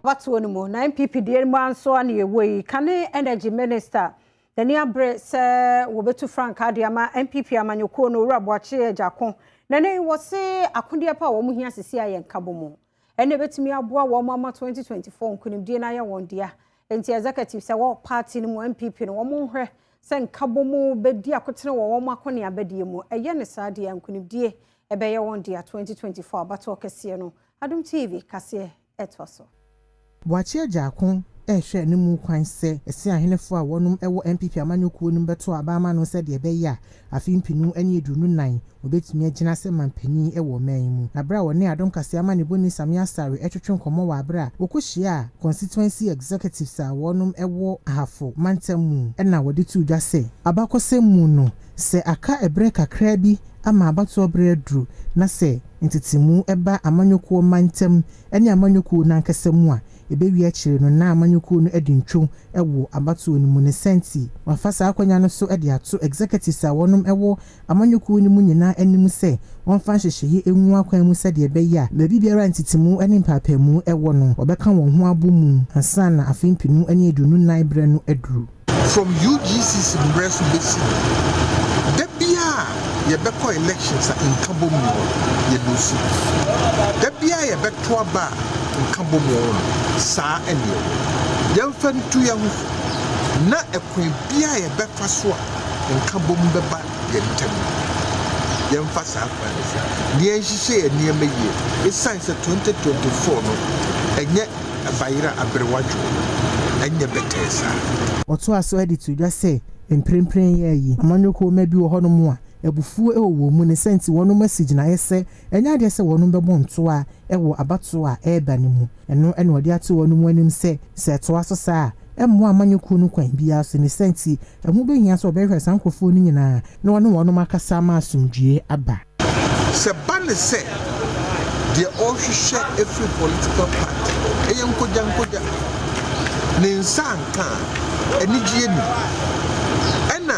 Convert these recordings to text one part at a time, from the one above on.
Abatoɔ no mu na NPP deɛ mu nso a na yɛwɔ yi, kane Energy Minister n'ani abere sɛ wɔbɛtu frankaa de ama NPP amanyɔkuo no, Owura Boakye Agyarko. Na ne wɔse akodeɛ pa a wɔn hia sisi a yɛn nkabɔ mu ɛna ebɛtumi aboa wɔn ama 2024 nkonimdie no ayɛ wɔn dea. Nti executive sɛ wɔ party no mu, NPP no, wɔn nhwɛ sɛ nkabɔ mu bɛdi akotene wɔ wɔn akɔneabadie mu. Ɛyɛ ne saa deɛ, nkonimdie ɛbɛyɛ wɔn dea 2024 abatoɔ kɛseɛ no. Adom TV kaseɛ ɛtoa so. Boakye Agyarko ɛrehwɛ anim kwan sɛ ɛsɛ ahenefo a wɔnom ɛwɔ NPP amanyɔkuo no bɛto aba ama no sɛdeɛ ɛbɛyɛ a afe 2024 wɔbɛtumi agyina sɛ mampanyin ɛwɔ ɔman yi mu. Na berɛ a wɔne Adom Kaseɛ amanebɔni Sami Asare ɛtwetwe nkɔmmɔ wɔ aberɛ a wɔkɔhyia a constituency executives a wɔnom ɛwɔ Ahafo mantam mu, ɛna wɔde to dwa sɛ abakɔsɛm mu no, sɛ aka ɛberɛ kakraa bi ama abatoɔ berɛ aduru na sɛ ntetemu ɛba amanyɔkuo mantam ne amanyɔkuo n'ankasa mu a, ɛbɛwie akyire no na amanyɔkuo no adi ntwo wɔ abatoɔ no mu. Ne sɛnti wafa saa akonnwa no so de ato executives a wɔnom wɔ amanyɔkuo no mu nyinaa anim sɛ wɔmfa nhyehyɛeɛ ngu akwan mu sɛdeɛ ɛbɛyɛ a baabi biara ntetemu ne mpaapaemu wɔ no, wɔbɛka wɔn ho abɔ mu ansa na afe 2024 berɛ no aduru. From UGCC mmerɛ so bɛsi da bia yɛbɛkɔ elections a nkabɔ mu wɔ yɛ lose, da bia yɛbɛto aba a nkabɔ mu wɔ no, saa ɛne ɛwɔ. Yɛmfa ntu yɛn ho fo na ɛkwan bia yɛbɛfa so a nkabɔ mu bɛba yɛn ntam, yɛmfa saa kwan no so na yɛnhyehyɛ yɛn nneɛma yie, ɛsiane sɛ 2024 no ɛnyɛ bayerɛ aberewadwo, ɛnyɛ bɛtɛɛ saa. Ɔtoa so de to dwa sɛ mprempren yɛ yi amanyɔkuo mma bi wɔ hɔnom a abufuo wɔ wɔn mu, ne sɛnti wɔnom asi gyinaeɛ sɛ ɛnyɛ adeɛ sɛ wɔnom bɛbɔ ntoa wɔ abatoɔ a ɛreba no mu. Ɛno ɛna ɔde ato wɔnom anim sɛ sɛ ɛtoa so saa a, ɛmmoa amanyɔkuo no kwan biara so. Ne sɛnti ɛho bɛhia sɛ ɔbɛhwɛ saa nkurɔfoɔ no nyinaa na wɔne wɔnom akasa ama asomdwie aba. Sɛ ba ne sɛ deɛ ɔrehwehwɛ efiri political party ɛyɛ nkogya nkogya ne nsa anka a, anigyeɛ nim, ɛna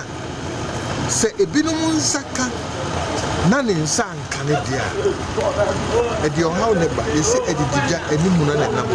sɛ ebinom nsa ka na ne nsa anka ne deɛ a, ɛdeɛ ɔhaw ne ba. Yɛsɛ adidigya anim na ne nam.